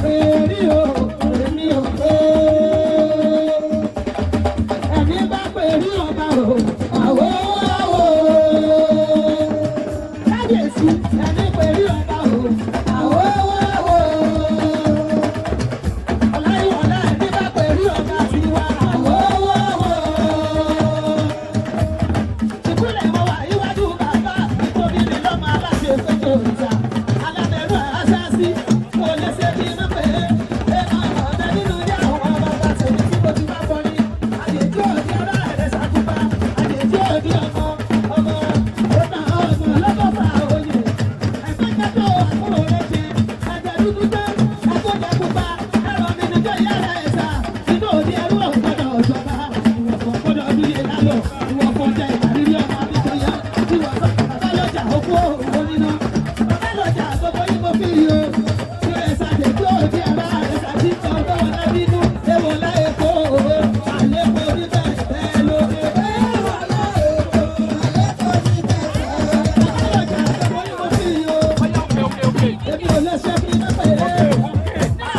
Pè rí o, èmi ò pé. Ẹni bá pè rí ọba o, àwọ̀ àwọ̀. Kábíyèsí, ẹni pè rí ọba o, àwọ̀ àwọ̀. Ọláyíwọlá, ẹni bá pè rí ọba tiwa, àwọ̀ àwọ̀. Ìkúlẹ̀ mọ́ wà iwájú bàbá nítorí mi lọ́mọ aláṣẹ péjọ òrìṣà. Alábẹ̀rù àṣàṣì kò lè ṣe bí má pé. Ẹ máa mọ̀ ọ́nà nínú ilé àwọn bàbá tèmi tí mo ti bá kọrin. Àjèjì òdi ọlá rẹ̀ ṣàkóbá. Àjèjì òdi ọmọ ọmọ ọ̀nà ọmọ lọ́gọ́fà oyè. Ẹ̀fẹ́ kẹ́tọ́ àkúrò rẹ̀ ṣe. Ẹ̀jẹ̀ dúdú tán, ẹ̀kọ́jẹ̀ pupa. Ẹ̀rọ mi níjọ́ ìyá rẹ̀ ẹ̀sà. Inú òdi ẹrú ọ̀gbọ́dọ̀ ọ̀jọba. Ìwọ̀fọ̀ gbọ́dọ̀ dúye lálọ́. Ìwọ̀fọ̀ jẹ ìtàrírí ọmọ Adéjọyá. Ìwọ̀fọ̀ bàbá lọ́jà òkú òwò níná. Bàbá lọ́jà gbogbo yín mo fi yí o. Ìrẹsà tètè òdi ẹ̀rọ àrẹsà tí ń tọ́ ọgbọ́n lábínú. Èwo láyé kó o. Àlékò orí bẹ́ẹ̀ bẹ́ẹ̀ lóde. Èwo láyé kó àlékò orí bẹ́ẹ̀ bẹ́ẹ̀. Bàbá lọ́jà gbogbo yín mo fi yí o. Èmi ò lè ṣe bí mẹ́fẹ̀ẹ́.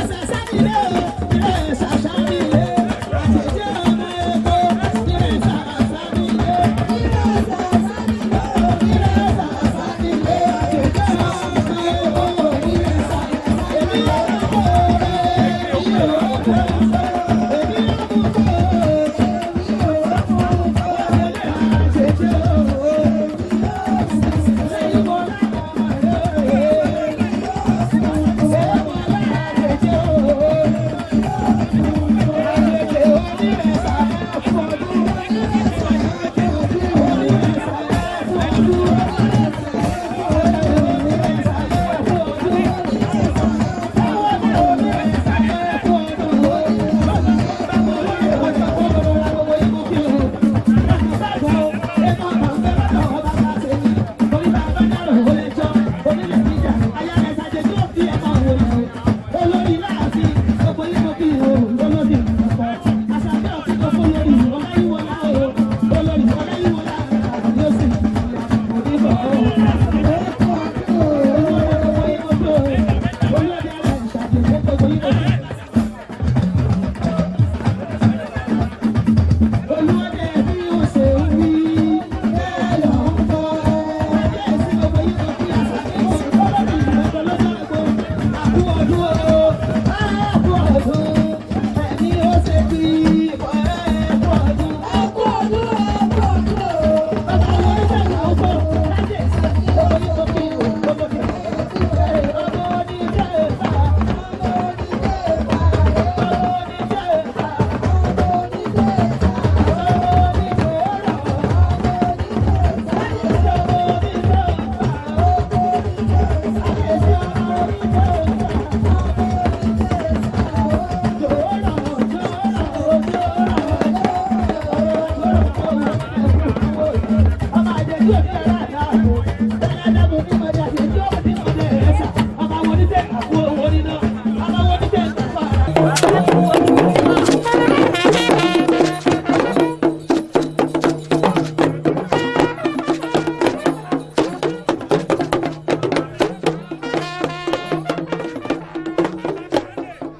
Olórí láàfin, gbogbo yín mo kí o, olórí ọkọ̀, àṣàbí ọ̀kí tó fún lórí ọláyíwọlá o, olórí ọláyíwọlá yóò sì oníbọ̀ o. Olórí gbogbo yín mo kí o, olórí ara ìṣàjèjì gbogbo yín mo kí o. Olúwọ́dẹ bí ó ṣe ń wí, bẹ́ẹ̀ ló ń bọ̀. Kábíyèsí gbogbo yín mo kí àṣàbí olórí ìgbàgbọ́ lọ́jọ́ àgbo. Àkú ọdún o, àkú ọdún, ẹni ó ṣe bí ẹ̀kú ọdún. Àkú ọdún, àkú ọdún o. Bàbá wo ní sẹ́yìn àwọn fún kábíyèsí gbogbo yín mo kí o, gbogbo kí o. Ọmọ oníjẹ́ ìfà, ọmọ oníjẹ́ ìfà, ọmọ oníjẹ́ ìfà, ọmọ oníjẹ́ ìfà.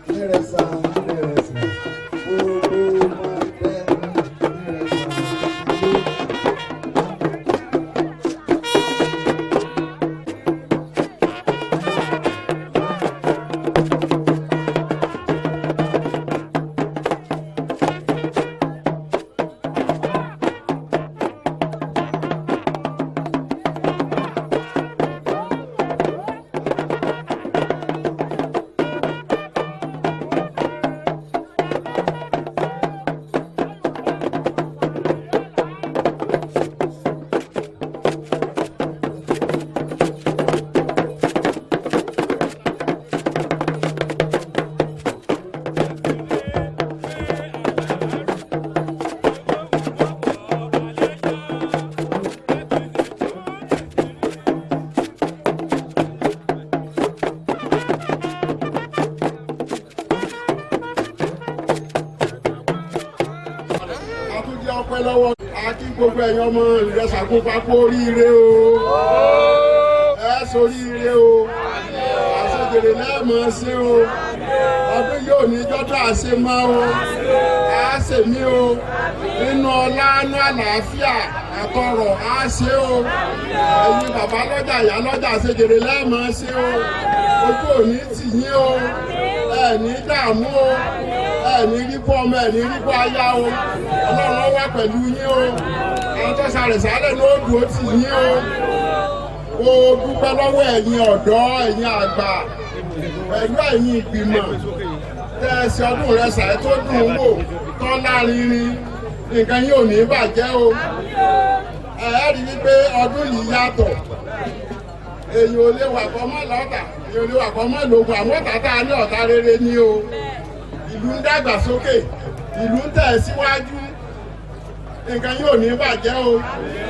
Nírẹsà, nírẹsà, gbogbo máa tẹ nírẹsà. Àtúnjẹ ọpẹ́ lọ́wọ́ àti gbogbo ẹ̀yin ọmọ Ìrẹsà Kópa kú oríire o. Ẹ sóríire o. Àṣejèrè. Àṣejèrè lẹ́ẹ̀mọ́ ṣe o. Ọdún yóò ní jọ́dọ̀ àṣemọ́ o. A ṣe mí o. Nínú ọlá nínú àlàáfíà àtọrọ̀ a ṣe o. Ẹ̀yin bàbá lọ́jà ìyá lọ́jà àṣejèrè lẹ́ẹ̀mọ́ ṣe o. Ojú ò ní tì yín o. Ẹ ní dààmú o. Ẹ ní rí kú ọmọ ẹ ní rí kú aya o. Ọlọ́run ó wà pẹ̀lú yín o. Àwọn tó sàrẹ̀ sálẹ̀ ló dùn ó tì yín o. Mo dúpẹ́ lọ́wọ́ ẹ̀yin ọ̀dọ́ ẹ̀yin àgbà pẹ̀lú ẹ̀yin ìgbìmọ̀ tẹ́ ẹ ṣe ọdún Ìrẹsà ẹ tó dùn ún wò tọ́ lárinrin nǹkan yóò ní bàjẹ́ o. Ẹ ẹ́ rí wípé ọdún yìí yàtọ̀. Èyàn ò lè wà kọ́ mọ́ lọ́tà, èyàn ò lè wà kọ́ mọ́ lógun, àmọ́ ọ̀tá tá a ní ọ̀tá rere ni o. Ìlú ń dàgbàsókè, ìlú ń tẹ̀ síwájú, nǹkan yóò ní bàjẹ́ o.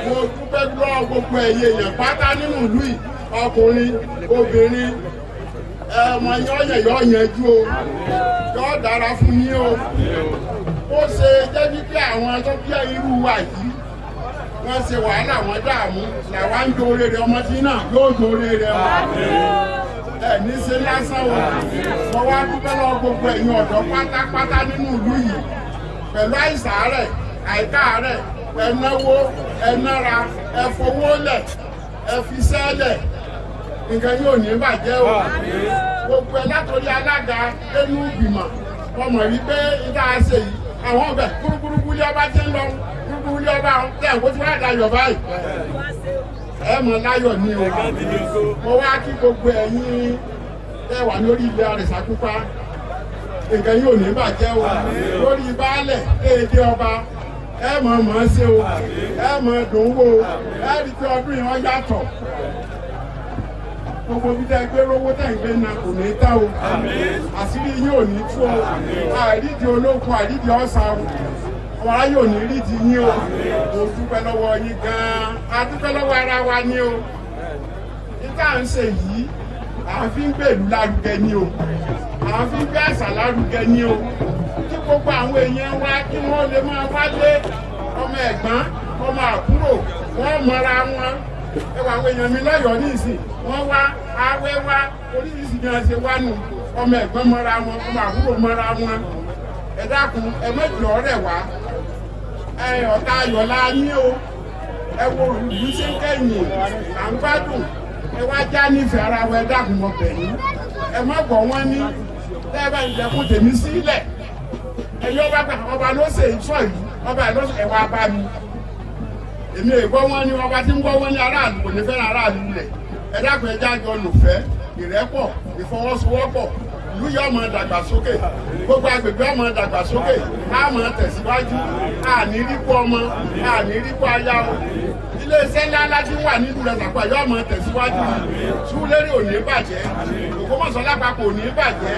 Mo dúpẹ́ lọ́wọ́ gbogbo ẹ̀yin èèyàn pátá nínú ìlú yìí, ọkùnrin, obìnrin, ọmọ yín ọ̀yẹ̀ yọ̀ yanjú o, yọ̀ dára fún yín o. Ó ṣe jẹ́ wípé àwọn tó bí irú wa yìí wọ́n ṣe wàhálà wọn dààmú làwa ń dóore rẹ, ọmọ tí náà yóò dóore rẹ o. Ẹ ní ṣe lásán o. Mo wá dúpẹ́ lọ́wọ́ gbogbo ẹ̀yin ọ̀dọ́ pátápátá nínú ìlú yìí pẹ̀lú àìsàn rẹ̀ àìkáàárẹ̀, ẹ náwó, ẹ nára, ẹ fowó lẹ̀, ẹ fiṣẹ́ lẹ̀, nǹkan yóò ní bàjẹ́ o. Gbogbo ẹ látòrí alága nínú ìgbìmọ̀ ọmọ wípé ìta ṣe yìí àwọn ọbẹ̀ kúrúkúrú lé ọba tí ń lọ kúrúkúrú lé ọba tẹ̀ kó tí wọ́n á dayọ̀ báyìí ẹ mọ̀ láyọ̀ ní o. Mo wá kí gbogbo ẹ̀yin tẹ́ wà lórí ilẹ̀ Àrẹ̀sà Pupa, nǹkan yóò ní bàjẹ́ o. Lórí baálẹ̀ déédé ọba ẹ mọ̀ mọ̀ ṣe o, ẹ mọ̀ dùn wò o, ẹ rí pé ọdún yìí wọ́n yàtọ̀. Gbogbo bí tẹ́ gbé rówó tẹ́ ń gbé na kò ní tá o, àṣírí yín ò ní tú o. Àrídìí olókun àrídìí ọ̀sà o, ọmọ aráyé ò ní rídìí yín o. Mo dúpẹ́ lọ́wọ́ yín gan-an, a dúpẹ́ lọ́wọ́ ara wa ni o. Níta ń ṣe yìí à ń fi ń gbé ìlú lárugẹ ni o, à ń fi ń gbé àṣà lárugẹ ni o, kí gbogbo àwọn èèyàn wa kí wọ́n lè máa wálé, ọmọ ẹ̀gbọ́n ọmọ àbúrò wọ́n mọra wọn. Ẹwà àwọn èèyàn mi lọ́yọ̀ọ́ ní ìsìn wọ́n wá awẹ́ wá oríṣiríṣi bí wọ́n ṣe wá nù, ọmọ ẹ̀gbọ́n mọra wọn, ọmọ àbúrò mọra wọn. Ẹ dákun ẹ mẹ́jọ rẹ̀ wá, ẹ ọ̀tá ayọ̀ la ní o. Ẹ wo ìlú ṣe ń kẹ́yìn à ń gbádùn, ẹ wá já nífẹ̀ẹ́ ara wa. Ẹ dákun mọ̀ bẹ̀yìn, ẹ má gbọ́ wọn ní tẹ́ ẹ bá ìjẹkùn tèmi sílẹ̀. Ẹ̀yin ọba gbà ọba ló ṣe ìṣọ́ yìí, ọba ló ṣe ẹ̀wà bá mi. Èmi ègbọ́ wọn ni ọba tí ń gbọ́ wọn ní aráàlú kò ní fẹ́ràn aráàlú rẹ̀. Ẹ dákun ẹ jájọ lòfẹ́ ìrẹ́pọ̀ ìfọwọ́sowọ́pọ̀, ìlú yóò máa dàgbàsókè, gbogbo agbègbè ó máa dàgbàsókè, á máa tẹ̀síwájú, àní ríkú ọmọ àní ríkú aya o. Iléeṣẹ́ ńlá ńlá tí wà nílùú rẹ̀ sàpà yóò máa tẹ̀síwájú, Súlérè ò ní bàjẹ́, Ògbómọ̀ṣọ́ lápapọ̀ ò ní bàjẹ́.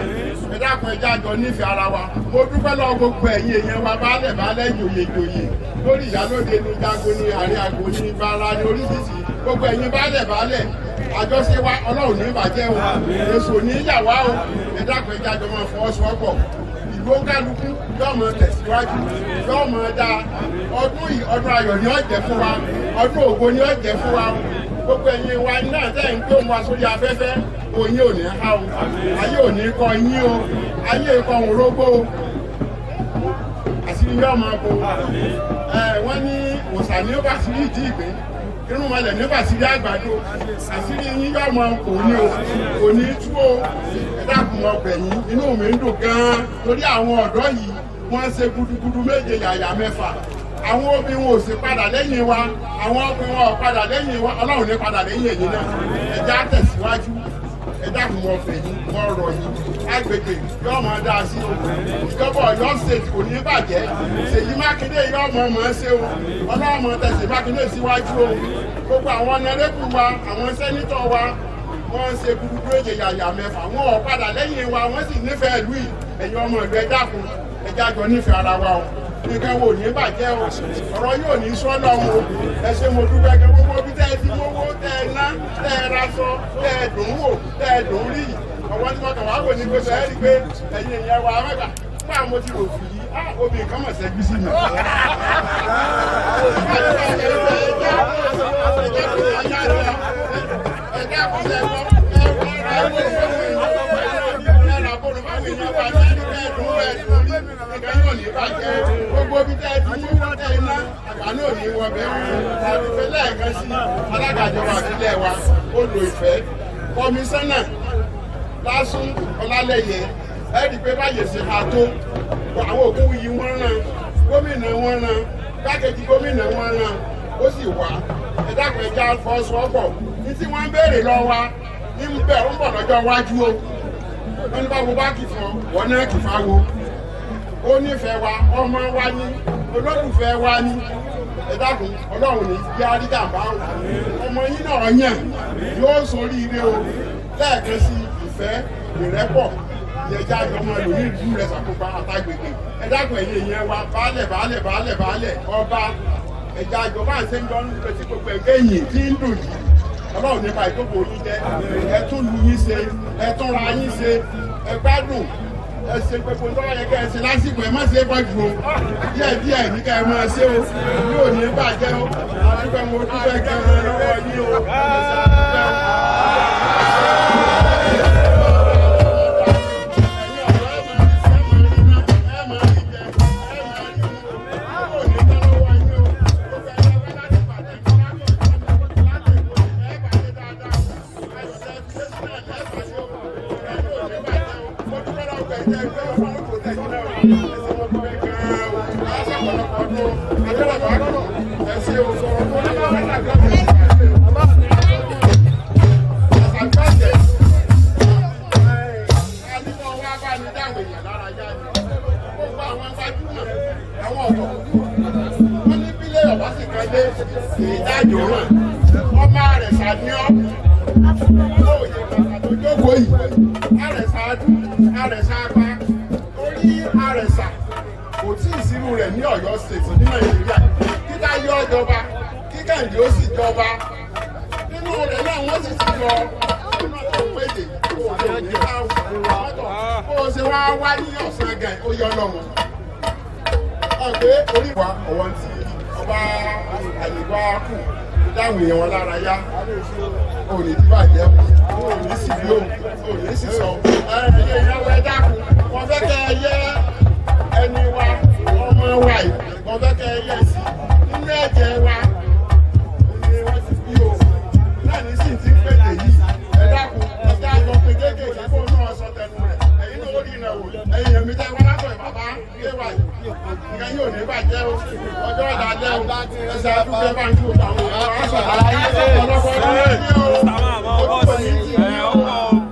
Ẹ dákun ẹ jájọ nífẹ̀ẹ́ ara wa. Mo dúpẹ́ lọ́wọ́ gbogbo ẹ̀yin èèyàn wa, baálẹ̀ baálẹ̀ jòyè jòyè, lórí ìyálóde ní jago ní àárín àgbo ní bara ní oríṣiríṣi, gbogbo ẹ̀yin baálẹ̀ baálẹ̀, àjọṣe wa Ọlọ́run ní bàjẹ́ o, èso ní yà wá o. Ẹ dákun ẹ jájọ máa fọwọ́sowọ́pọ̀, ìlú kálukú yóò máa tẹ̀síwájú, yóò máa dáa. Ọdún yìí ọdún ayọ̀ ni ó jẹ́ fún wa, ọdún ògo ni ó jẹ́ fún wa. Gbogbo ẹ̀yin wa náà tẹ́ ń gbé wa sórí afẹ́fẹ́, oyin ò ní há o, ayé ò ní kọ yín o, ayé kọ òun rógbó o, àṣírí yóò máa bo. Ẹ wọ́n ní òòṣà ní ó bá sí ìdí ìgbín, irun mọlẹ̀ ní ó bá sí rí àgbàdo, àṣírí yín yóò máa kò ní o, kò ní tú o. Ẹ dákun ọbẹ̀ yín, inú mi ń dùn gan-an torí àwọn ọ̀dọ́ yìí wọ́n ṣe gudugudu méje yàyà mẹ́fà. Àwọn obìnrin wọn ò sì padà lẹ́yìn wa, àwọn ọkùnrin wọn ò padà lẹ́yìn wa, Ọlọ́run ní padà lẹ́yìn ẹ̀yin náà. Ẹ já tẹ̀síwájú. Ẹ dákun ọbẹ̀ yín, wọ́n rọ̀ yín, agbègbè yóò máa dáa sí o. Ìjọba Ọ̀yọ́ state kò ní bàjẹ́. Ṣèyí Mákindé yóò mọ̀ mọ̀ ṣe o, Ọlọ́run mọ̀ tẹ̀sí Mákindé síwájú o. Gbogbo àwọn ọ̀nàrẹ́bù wa, àwọn sẹ́nítọ̀ wa, wọ́n ń ṣe gudugudu méje yàyà mẹ́fà, wọn ò padà lẹ́yìn wa, wọ́n sì nífẹ̀ẹ́ ìlú yìí. Ẹ̀yin ọmọ ìlú ẹ dákun ẹ jájọ nífẹ̀ẹ́ ara wa o, nǹkan wo ní bàjẹ́ o, ọ̀rọ̀ yóò ní sọ́nà o. Ẹ ṣé mo dúpẹ́ kẹ́ gbogbo bí tẹ́ ẹ ti mówó tẹ́ ẹ ná tẹ́ ẹ raṣọ tẹ́ ẹ dùn wò tẹ́ ẹ dùn rí. Ọ̀wọ́n tí wọ́n kàn wá wò ní pé sọ ẹ́ rí pé ẹ̀yin èèyàn wa mẹ́ta nígbà mo ti rò fì yí obìnrin kan mọ̀ sẹ́gbí sí mi. Nǹkan yóò ní bàjẹ́. Gbogbo ibi tẹ́ ẹ ti mú tẹ́ ẹ ná, àgbà náà ní wọ bẹ́ẹ̀. Àdìfẹ́ lẹ́ẹ̀kan sí alága ìjọba ìbílẹ̀ wa, odò ìfẹ́, kọmíṣánná Lásùn Ọlálẹ́yẹ, ẹ rí i pé báyìí ṣe ha tó àwọn òkú yìí wọ́n rán gómìnà, wọ́n rán gbákejì gómìnà, wọ́n rán ó sì wá. Ẹ dákun, ẹ já fọwọ́sowọ́pọ̀ ní tí wọ́n ń béèrè lọ wa ní ń bẹ̀ ń bọ̀ lọ́jọ́ iwájú o. Wọ́n ní báwo bá kì fún ọ, wọ́n náà kì fáwo. Ó nífẹ̀ẹ́ wa, ọmọ wa ní, olólùfẹ́ wa ní. Ẹ dákun, Ọlọ́run ní bí arídàbá o. Ọmọ yín náà yàn yóò sórí ire o. Lẹ́ẹ̀kan sí, ìfẹ́, ìrẹ́pọ̀ ìyẹn já ọmọ lò ní ìlú rẹ̀ sàkópa àtàgbègbè. Ẹ dákun, ẹ̀yin èèyàn wa, baálẹ̀, baálẹ̀, baálẹ̀, baálẹ̀, ọba, ẹ̀já àjọba àti ń lọ tí gbogbo ẹ̀gẹ́ yìí tí ń dùn yìí. Ọlọ́run nípa ìjókòó yín jẹ́. Ẹ tún lu yín ṣe, ẹ tún ra yín ṣe, ẹ gbádùn, ẹ ṣe gbogbo tó yẹ kẹ́ ẹ ṣe lásìkò. Ẹ má ṣe é pọ̀ jù o, díẹ̀ díẹ̀ ní ká ẹ máa ṣe o. Yóò ní bàjẹ́ o. Àdúgbò, mo dúpẹ́ gan-an lọ́wọ́ yín o. Ẹ ṣe, àdúgbò. Ẹ̀yin ọ̀dọ́, ẹ máa rí ṣe, ẹ máa rí ná, ẹ máa rí jẹ, ẹ máa rí mu. Owó ò ní tán lọ́wọ́ yín o. Gbogbo ẹ̀yẹ wá láti Ìbàdàn, láti Ọ̀yọ́, láti Èkó, ẹ pàdé dáadáa o. Ayọ̀ tẹ́ fi lé sílẹ̀ lẹ́ẹ̀pàdé o. Ẹ̀yin ò ní bàjẹ́ o. Mo dúpẹ́ lọ́wọ́ ẹ̀jẹ̀ ẹgbẹ́ ọlọ́run kò tẹ̀ yín náà o. Ẹ ṣé, mo dúpẹ́ gan-an o. Á ṣàpọ̀lọpọ̀ ọdún o. Adélọ́dọ̀ àkọ́kọ́. Ẹ ṣé o. Sọ̀rọ̀ tó ní àṣàgbàjẹ́. Àníkọ́ wá bá ní dáhùn èèyàn lára yá ni. Gbogbo àwọn gbajúmọ̀, àwọn ọ̀dọ́. Wọ́n ní bílẹ̀ ọ̀bá sì kan dé ìdájọ́ ràn. Ọmọ Àrẹ̀sà ní ọ́. Lóòye bàbá tó jókòó yìí. Àrẹ̀sà adú, Àrẹ̀sà apá. Orí Àrẹ̀sà kò tí ì sírú rẹ̀ ní Ọ̀yọ́ State ní Nàìjíríà. Kíkà yọ jọba, kíkàndé ó sì jọba. Nínú rẹ̀ náà wọ́n sì ti yọ nínú tó péde òde ní mọ́tò. Bó o ṣe wá wá ní ọ̀sán gan, ó yọ lọ́wọ́. Ọ̀gbẹ́ orí wa ọ̀wọ́n ti ọba àyíká kù dáhùn èèyàn wọn lára yá. Òní tí bàjẹ́, òní sì bí òní sì sọ. Ẹ̀yin ìyàwó, ẹ dákun, wọ́n fẹ́ kẹ́ ẹ yẹ ẹni wa, ọmọ wa yìí, wọ́n fẹ́ kẹ́ ẹ yẹ sí nínú ẹ̀jẹ̀ wa ni wọ́n ti bí o náà ní sì ti ń pèdè yìí. Ẹ dákun, ẹ já lọ pé kéékèèké kó náà sọ tẹnu rẹ̀. Ẹ̀yin náà ó rí ìrìn àwò. Ẹ̀yin èmi tẹ́ wọ́n látọ̀ bàbá yé wa yìí, nǹkan yóò ní bàjẹ́ o. Ọjọ́ ìdálẹ́ o. Ẹsẹ̀ àdúgbò bá ń kí o àwọn aṣọ ọ̀pọ̀lọpọ̀ ọdún ní o. Ojú kò ní tì ní o.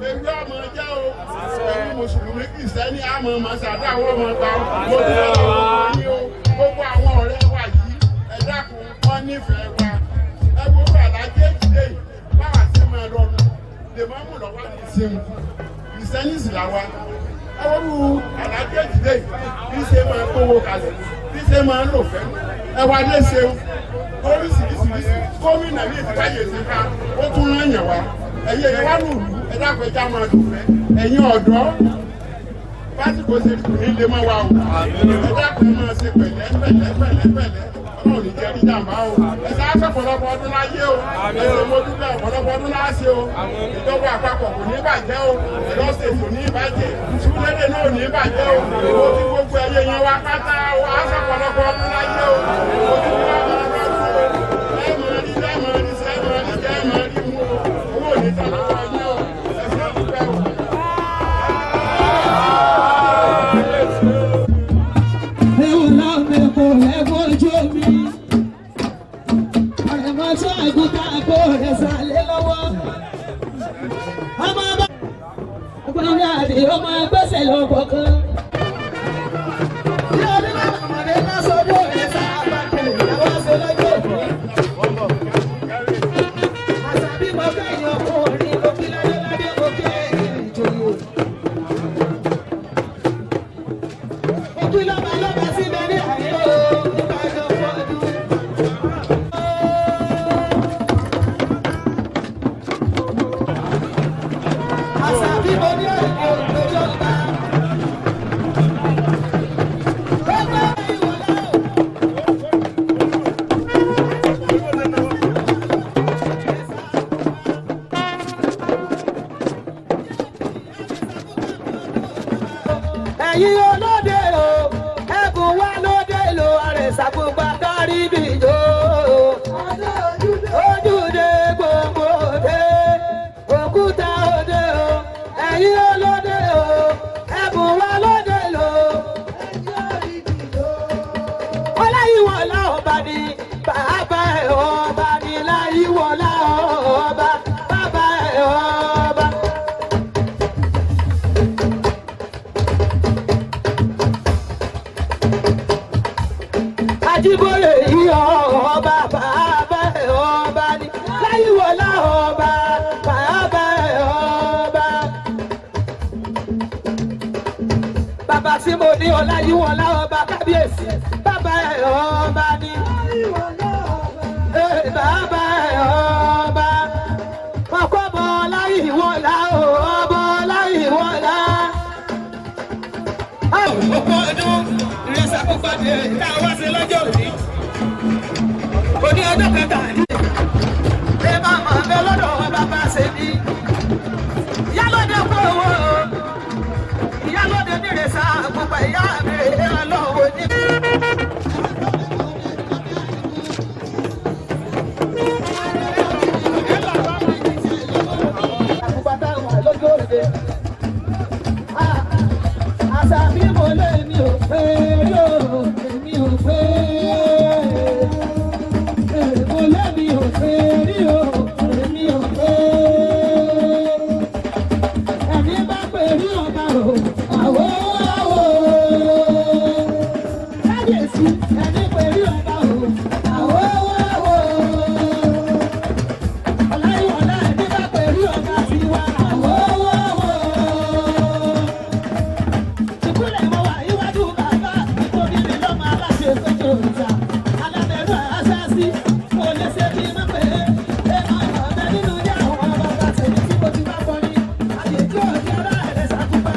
Èmi ọmọ jẹ́ o. Ẹ̀yin mùsùlùmí, kìrìsìtẹ́nì, àmọ́ ọmọ ṣàdá àwọn ọmọ ọgbà o. Mo dúpẹ́ lọ́wọ́ yín o. Gbogbo àwọn ọ̀rẹ́ wa yìí, ẹ dákun, wọ́n nífẹ̀ẹ́ wa. Ẹ gbogbo àlàjé ìdílé yìí, báwa ṣe máa lọ nù lè má mú lọ́wọ́ ní ìsinmi. Kìrìsìtẹ́nì sì là wa. Ẹ wọ́n rú àlàjé ìdílé yìí, bí ṣe máa kówó kalẹ̀, bí ṣe máa ń lò fẹ́. Ẹ wá dé ṣeun oríṣiríṣiríṣi gómìnà ní ìtìkáyè ṣe ká ó tún rán yàn wá. Ẹ̀yin ẹ̀yẹ wá lùlù, ẹ dákun, ẹ já máa lò fẹ́. Ẹ̀yin ọ̀dọ́, pásítọ̀ ṣe kò ní lè mọ́ wa o. Ẹ dákun, ẹ máa ṣe pẹ̀lẹ́ pẹ̀lẹ́ pẹ̀lẹ́ pẹ̀lẹ́. Ọlọ́run ní jẹ́ rí jàmbá o. Ẹ ṣe á ọ̀pọ̀lọpọ̀ ọdún láyé o. Ẹ ṣe, mo dúpẹ́. Ọ̀pọ̀lọpọ̀ ọdún láṣẹ o. Ìjọba àpapọ̀ kò ní bàjẹ́ o. Ọ̀yọ́ State kò ní bàjẹ́. Ṣúlẹ̀dẹ̀ náà ò ní bàjẹ́ o. Mo ti gbogbo ẹyẹ yẹn wá pátá o. Á ṣọ̀pọ̀lọpọ̀ ọdún láyé o. Mo ti wá máa lọ́dún o. Ẹ máa rí, ẹ máa rí, ẹ máa rí, ẹ máa rí mú o. Owó ò ní tán lọ́wọ́ yín o. Ẹ ṣe, dúpẹ́ o. Ewu lámẹ́kọ̀ ẹ̀kọ́ ojú omi. Àrẹ̀mọ́sọ́ àgùntàn kò rẹ̀ sàlẹ̀ lọ́wọ́. Ọmọ bá ọgbọ́n àdè ọmọ gbèsè lọ́kọ̀ kan. Bí ọdún náà ọmọdé náà sọdún rẹ̀ sábà kiri, àwọn aṣọ lọ́jọ́ òní. Àṣàbí mo kẹ́yìn ọkùnrin, mo kí ládé ládé, mo kẹ́yìn ìjòyè. Ojú lọ́ba lọ́ba síbẹ̀ ní àyè o, nípa ẹjọ́ fọ́dún. Àṣàbí mo ní àyè òjò ọba. Gbogbo ìwọlá o. Ẹ̀yin olóde o. Ìrẹsà pupa kárí bìjó. Ojúde gbogbo òde, òkúta òde o, ẹ̀yin olóde o, ẹ̀bùn wa lóde lò. Ọláyíwọlá ọba ni bàbá ẹ̀ ọba ni láyíwọlá ọba bàbá ẹ̀ ọba. Ajíbóyè yìí ọba bàbá ẹ̀ ọba ni láyíwọlá ọba bàbá ẹ̀ ọba. Bàbá tí mo ní ọláyíwọlá ọba kábíyèsí bàbá ẹ̀ ọba ni. Ee, bàbá ẹ̀ ọba ọkọ bọ ọláyíwọlá ọba ọláyíwọlá. Ọ̀pọ̀ ọdún ìrẹsà púpà dé tá a wá sí lọ́jọ́ òní. Òní ọjọ́ kẹta ní. Ẹ máa mọ̀ bẹ́ lọ́dọ̀ bàbá ṣe bí. Ìyálóde kó owó o. Ìyálóde nírèsà pupa ìyá mi rè é ọlọ́wọ́ ní. Àkùpà táwọn àlọ́jọ́ òde. Àṣà mi mo lé mi ò pé yóò èmi ò pé. Mo lé mi ò pé rí o, èmi ò pé. Ẹni bá pè rí ọba o, àwọ̀ àwọ̀. Kábíyèsí, ẹni pè rí ọba o, àwọ̀ àwọ̀. Ọláyíwọlá ẹni bá pè rí ọba tiwa, àwọ̀ àwọ̀. Ìkúlẹ̀ mọ́ wà iwájú bàbá nítorí mi lọ́mọ aláṣẹ péjọ òrìṣà. Alábẹ̀rù àṣàṣì kò lè ṣe bí má pé é máa mọ̀ ọ́bẹ nínú ilé àwọn bàbá tèmi tí mo ti bá kọrin. Àyèjì òní ará ẹ̀rẹ̀ ṣàkóbá.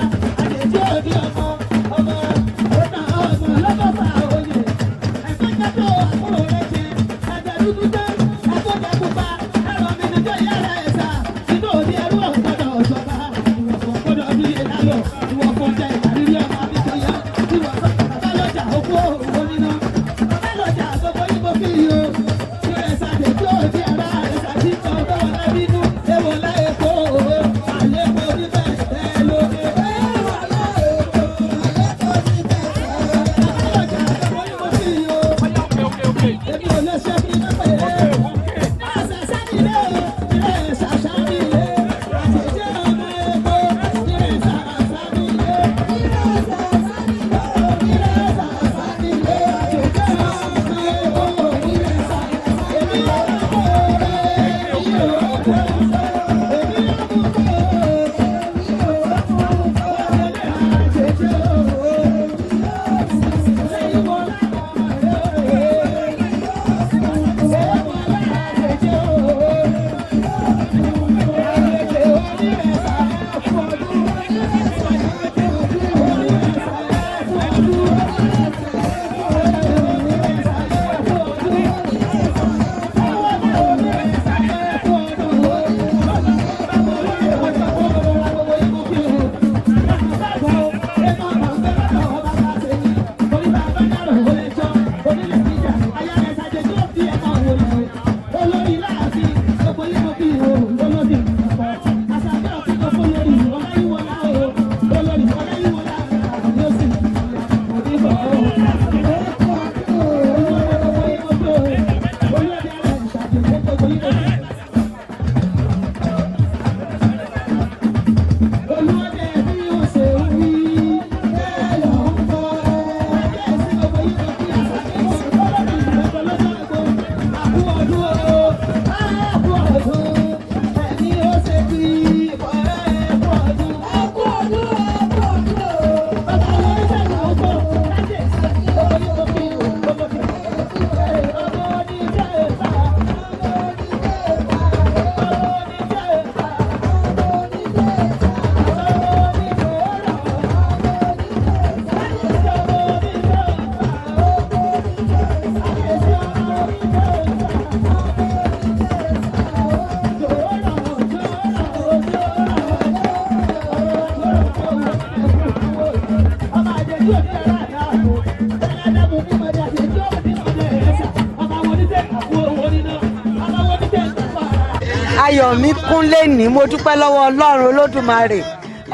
Ayọ̀ mi kún lẹ́nìí. Mo dúpẹ́ lọ́wọ́ Ọlọ́run Olódùmarè,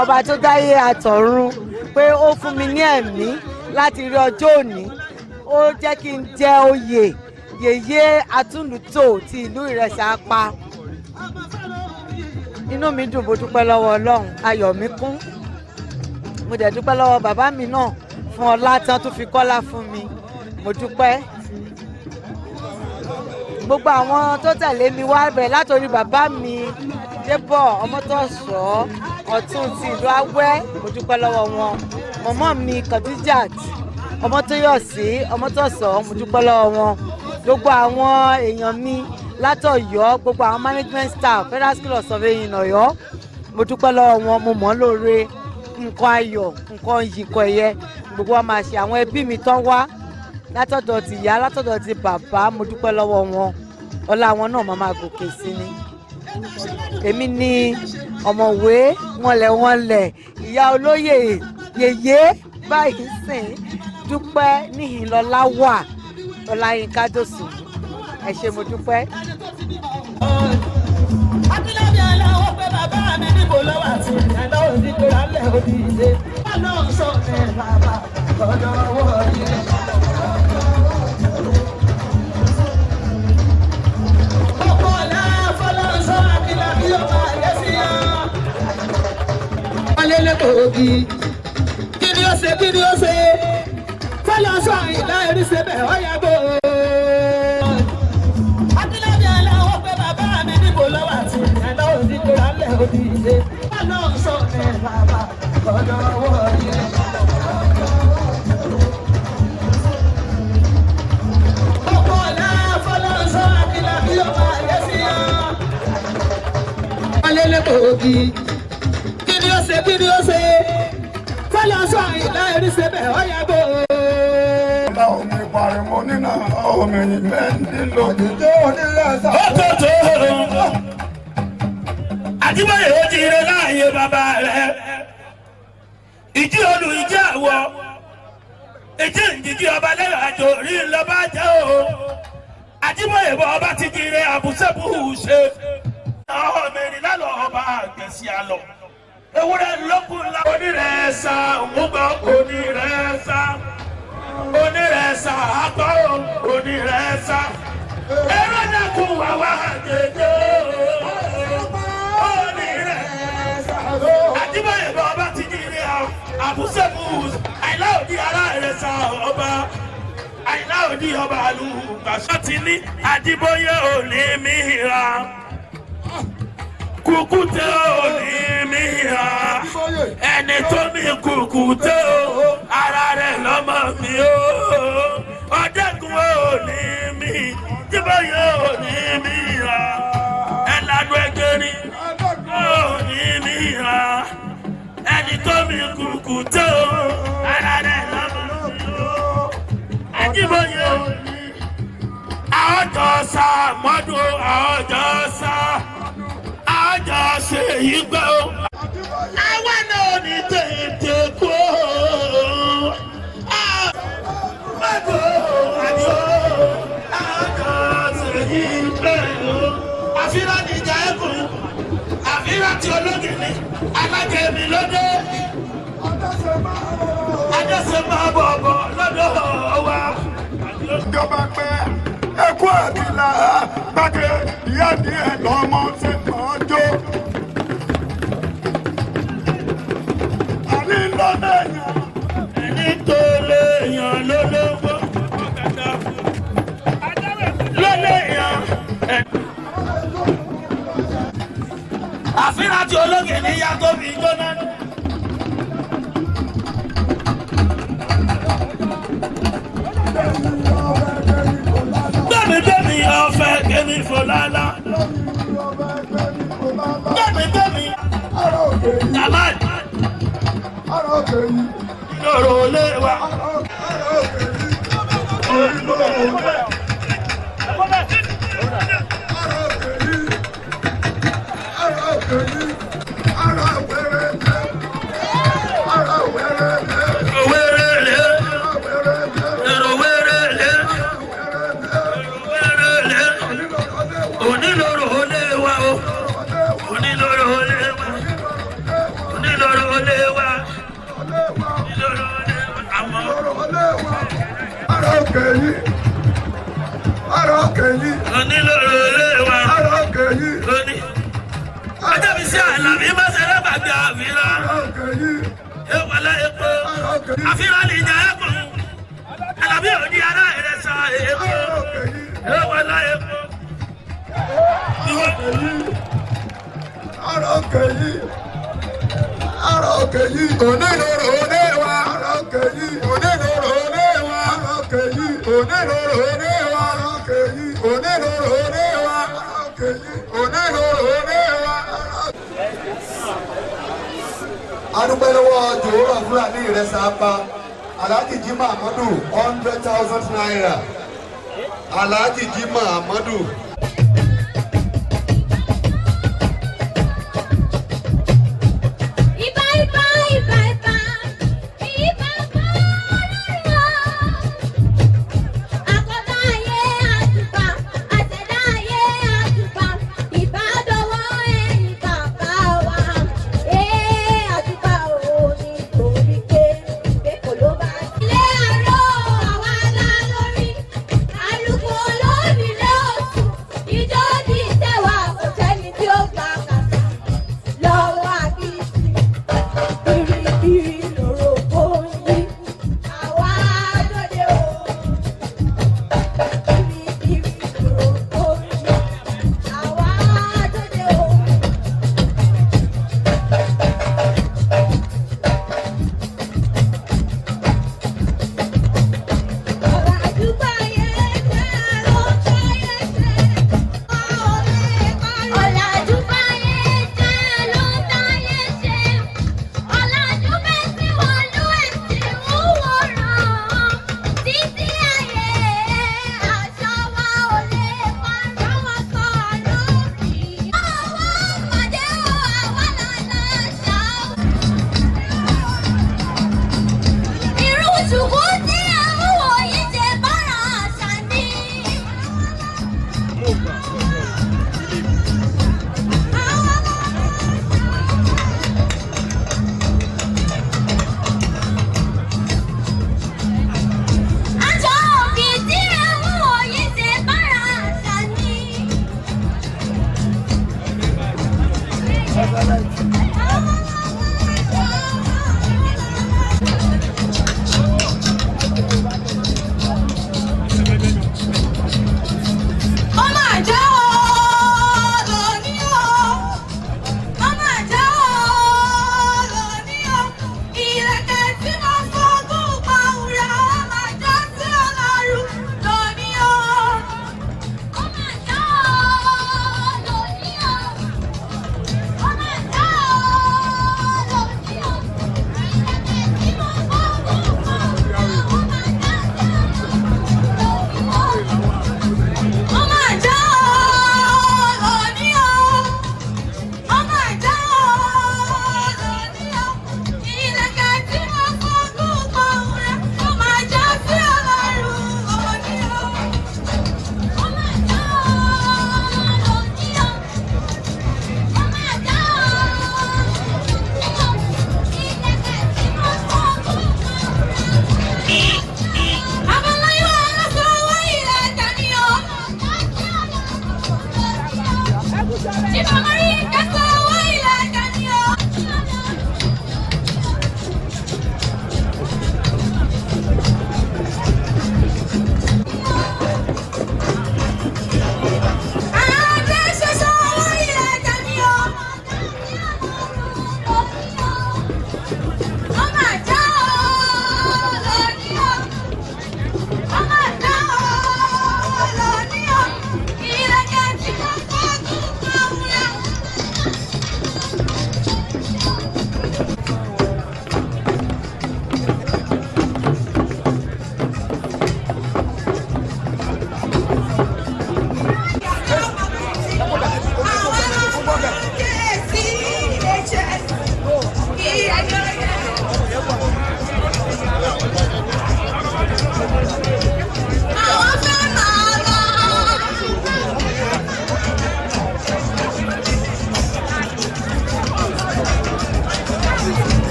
ọba tó dáyé àtọ̀run, pé ó fún mi ní ẹ̀mí láti rí ọjọ́ òní. Ó jẹ́ kí n jẹ oyè yèyé atúnlùtò ti ìlú Ìrẹsà Apá. Inú mi dùn, mo dúpẹ́ lọ́wọ́ Ọlọ́run, ayọ̀ mi kún. Mo dẹ̀ dúpẹ́ lọ́wọ́ bàbá mi náà fún ọlá tán tó fi kọ́lá fún mi. Mo dúpẹ́ gbogbo àwọn tó tẹ̀lé mi wá bẹ̀rẹ̀ látòrí bàbá mi Débọ̀ Ọmọtọ́ṣọ́, ọ̀tún ti ìlú Awẹ́. Mo dúpẹ́ lọ́wọ́ wọn. Mọ̀mọ́ mi Khadijat Ọmọtóyọ̀sí Ọmọtọ́ṣọ́, mo dúpẹ́ lọ́wọ́ wọn. Gbogbo àwọn èèyàn mi látọ̀yọ́, gbogbo àwọn management staff Federal School of Surveying Ọ̀yọ́, mo dúpẹ́ lọ́wọ́ wọn. Mo mọ̀ ọ́ lóore. Nǹkan ayọ̀, nǹkan yìí, nǹkan ẹ̀yẹ gbogbo wa máa ṣe. Àwọn ẹbí mi tán wá látọ̀dọ̀ ti ìyá, látọ̀dọ̀ ti bàbá, mo dúpẹ́ lọ́wọ́ wọn. Ọlá wọn náà máa máa gòkè sí ni. Èmi ni ọ̀mọ̀wé wọnlẹ̀wọnlẹ̀, ìyá olóyè yèyé báyìí sìn, Dúpẹ́ Níhìnlọ́lá wà Ọláyínká Dòsùn. Ẹ ṣé, mo dúpẹ́. Akílábí aláwọ̀ pé bàbá mi níbo lọ́wọ́ àti ìrìnàlọ́ òní pé alẹ́ òní ilé. Ọlọ́run sọ ní bàbá ọ̀dọ̀ ọwọ́ yẹn. Ọkọ̀ ọ̀la fọlọ́run sọ Akílábí ó máa yẹ sí yan. Alẹ́lẹ́kọ̀ọ́ ògì. Kí ni ó ṣe? Kí ni ó ṣe? Fọlọ́run sọ àyìnlá eríṣẹ́ bẹ̀ ọ́ yàgò. Akílábí aláwọ̀ pé bàbá mi níbo lọ́wọ́ àti ìrìnàlọ́ òní pé alẹ́ òní ilé. Ọlọ́run sọ ní bàbá ọ̀dọ̀ ọwọ́ yẹn. Ọkọ̀ ọ̀la fọlọ́run sọ Akílábí ó máa yẹ sí yan. Alẹ́lẹ́kọ̀ọ́ ògì. Kí ni ó ṣe? Kí ni ó ṣe? Fọlọ́run sọ àyìnlá eríṣẹ́ bẹ̀ ọ́ yàgò. Ọlá omi pariwo nínú omi mẹ́ndínlógún. Ó tó tó Àjíbóyè, ó ti rẹ láàyè bàbá rẹ. Ìjí olù, ìjí àwọ, ìjí ìjìjí ọba lẹ́yìn àjò rí ńlọba jẹ́ o. Àjíbóyè bọ́ ọba ti jíire àbùsẹ́bù ṣe. Ọmọ mẹ́rin lálọ́ ọba àgbẹ̀sí àlọ́ ewúrẹ́ lókun la. Onírẹ̀ẹ́sà òmùgbọ́, onírẹ̀ẹ́sà, onírẹ̀ẹ́sà àgbọ̀, onírẹ̀ẹ́sà ẹ̀rọ dàkún wà wá dédé. Onírẹ̀ẹ́sà Àjíbóyè bọ́ ọba ti jíire àbùsẹ́bù. Àìlá òdi ará rẹ̀ sá ọba Àìlá òdi ọba àlùbàṣọ ti ní Àjíbóyè òní mìíràn, kùkùté òní mìíràn. Ẹni tó mi kùkùté o, ara rẹ̀ lọ́mọ mi o. Ọ̀dẹ́gun òní mi, Jíbóyè òní mìíràn, ẹ̀lànà ẹgbẹ̀rin òní mìíràn. Ẹni tó mi kùkùté o, ara rẹ̀ lọ́mọ mi o. Àjíbóyè òní àwọjọ sá mọ́dún, àwọjọ sá, àwọjọ ṣe yí gbọ́ o. Àwa náà ní tètè kú o. Mọ́tò àjọ àwọjọ ṣe yí gbọ́ o. Àfihàn ìjà ẹkùn, àfihàn tí ológìní alájẹmí lóde. Adéṣe máa bọ̀ bọ̀ lọ́dọ̀ wa. Ìjọba pẹ́ ẹkú àtìlá gbàgé ìyá díẹ̀ lọ́mọ ṣe mọ́ jó. Àní lọ́dọ̀ èèyàn. Ẹni tó lè yàn ló lówó ló lè yàn. Àfihàn tí ológìní yá tó fi jóná. Gbẹ̀mí gbẹ̀mí ọ̀fẹ́ kẹ́mi fọlálá. Gbẹ̀mí gbẹ̀mí. Ara òkè yìí. Jamal. Ara òkè yìí. Lọ́rọ̀ lé wa. Ara òkè yìí. Orí ló wọ̀ ọ́. Ara òkè yìí. Ara òkè yìí. Ara wẹ̀rẹ̀ tẹ́. Ara wẹ̀rẹ̀ tẹ́. Wéré. Ara wẹ̀rẹ̀ tẹ́. Èrò wéré lé. Wéré lé. Onílòrò lé wa o. òkè yìí. Ara òkè yìí. Onílòrò ilé wa. Ara òkè yìí. Oní. Ọjọ́ mi sí Àlàbí Mọ́sẹ̀lẹ́ gbàgbé àfírà. Ara òkè yìí. Ewàlẹ̀ epo. Ara òkè yìí. Àfírà lè jẹ́ ẹ̀kọ́. Àlàbí òní ará ìrẹsà epo. Ara òkè yìí. Ewàlẹ̀ epo. Ara òkè yìí. Ara òkè yìí. Onílòrò ilé wa. Ara òkè yìí. Onílòrò ilé wa. Ara òkè yìí. Onílòrò ilé wa. Ara òkè yìí. Onílòrò ilé wa. Ara òkè yìí. Onílòrò ilé wa. Adúpẹ́ lọ́wọ́ Jòhórà Fúlàní Ìrẹsà apá Alhaji Jimoh Amadu ₦100,000. Alhaji Jimoh Amadu. Ibà ibà ibà ibà ibà kọ́ọ̀rọ̀. Àkọ́dá ayé àtùpà, àṣẹ̀dá ayé àtùpà, ìbá dọwọ́ ẹ̀yìn bàbá wa. Ee àtùpà ò ní torí pé pé kò ló bá. Ilé àárọ̀ àwa lá lórí, alùpùpù lónìí lóòtù.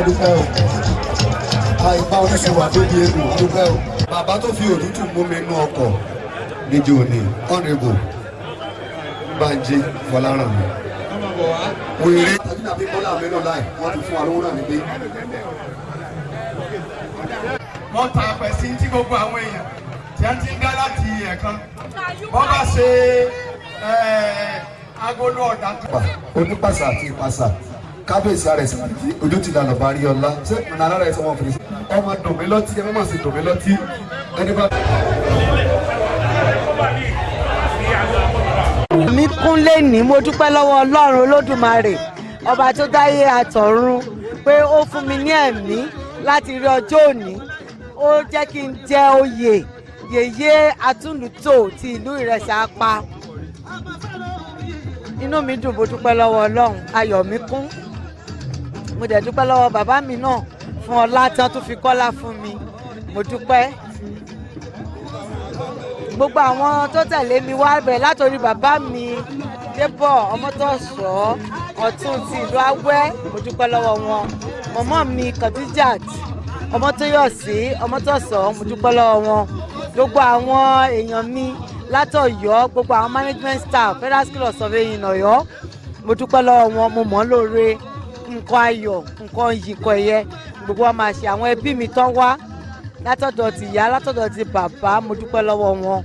Adúpẹ́ o. Àìbá oníṣòwò àdóbi egbò, adúpẹ́ o. Bàbá tó fi òtútù mú mi nú ọkọ̀ níjó ní Honourable Banji Fọlárànmí. Wèrè tàbí nàbí Bọ́lá Amínú láì wọ́n ti fún wa lówó náà níbí. Wọ́n ta pẹ̀sí tí gbogbo àwọn èèyàn tí wọ́n ti ń dá láti ẹ̀kan wọ́n bá ṣe agolo ọ̀dà kan. Onípàṣà àti ìpàṣà kábíyèsí ààrẹ sàràkí ojú ti lànà bá rí ọlá ṣé nàlá rẹ sọ wọn fèrèsé ọmọ dùn mí lọtí ẹ má sì dùn mí lọtí ẹni bá. Mi kún lẹ́ni, mo dúpẹ́ lọ́wọ́ Ọlọ́run Olódùmarè, ọba tó dáyé àtọ̀run, pé ó fún mi ní ẹ̀mí láti rí ọjọ́ òní. Ó jẹ́ kí n jẹ oyè yèyé atúndùtò ti ìlú Ìrẹsà Apá. Inú mi dùn, mo dúpẹ́ lọ́wọ́ Ọlọ́run, ayọ̀ mi kún. Mo dẹ̀ dúpẹ́ lọ́wọ́ bàbá mi náà fún ọlá tí wọ́n tún fi kọ́lá fún mi. Mo dúpẹ́ gbogbo àwọn tó tẹ̀lé mi wá bẹ̀rẹ̀ látòrí bàbá mi Débọ̀ Ọmọtọ́ṣọ́, ọ̀tún ti ìlú Awẹ́. Mo dúpẹ́ lọ́wọ́ wọn. Mọ̀mọ́ mi Khadijat Ọmọtóyọ̀sí Ọmọtọ́ṣọ́, mo dúpẹ́ lọ́wọ́ wọn. Gbogbo àwọn èèyàn mi látọ̀yọ́, gbogbo àwọn management staff Federal School of Surveying Ọ̀yọ́, mo dúpẹ́ lọ́wọ́ wọn. Mo mọ̀ ọ́n lóore. Nǹkan ayọ̀, nǹkan yìí, nǹkan ẹ̀yẹ gbogbo wa máa ṣe. Àwọn ẹbí mi tán wá látọ̀dọ̀ ti ìyá, látọ̀dọ̀ ti bàbá, mo dúpẹ́ lọ́wọ́ wọn.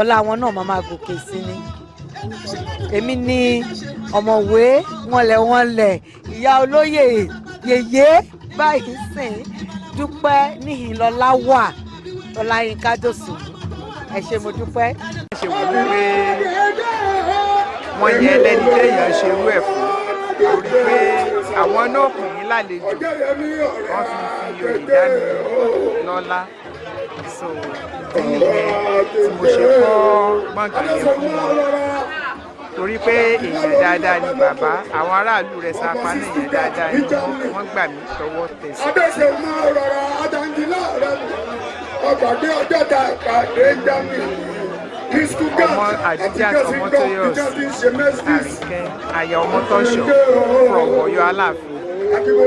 Ọlá wọn náà máa máa gòkè sí ni. Èmi ni ọ̀mọ̀wé wọnlẹ̀wọnlẹ̀, ìyá olóyè yèyé báyìí sìn Dúpẹ́ Níhìnlọ́lá wà Ọláyínká Dòsùn. Ẹ ṣé, mo dúpẹ́. Ṣe wò ó pé wọ́n yẹ lẹ́ni téèyàn ṣe irú ẹ̀ fún, torí pé àwọn náà kù mí lálejò, wọ́n fi oyè dá mi lọ́lá. So ìdí nìyẹn tí mo ṣe kọ́ gbọ̀ngàn yẹn fún wọn, torí pé èèyàn dáadáa ni bàbá. Àwọn aráàlú rẹ̀ sapá ní èèyàn dáadáa ni wọ́n gbà mí tọwọ́ tẹsẹ̀. Adéṣe máa rọra adangilá rẹ ọgbàgbé ọjọ́ ta ìpàdé jami. Ọmọ Àdíjàt Ọmọtóyọ̀sí Àríkẹ́, aya Ọmọtọ́ṣọ̀ from Ọ̀yọ́ Aláàfin.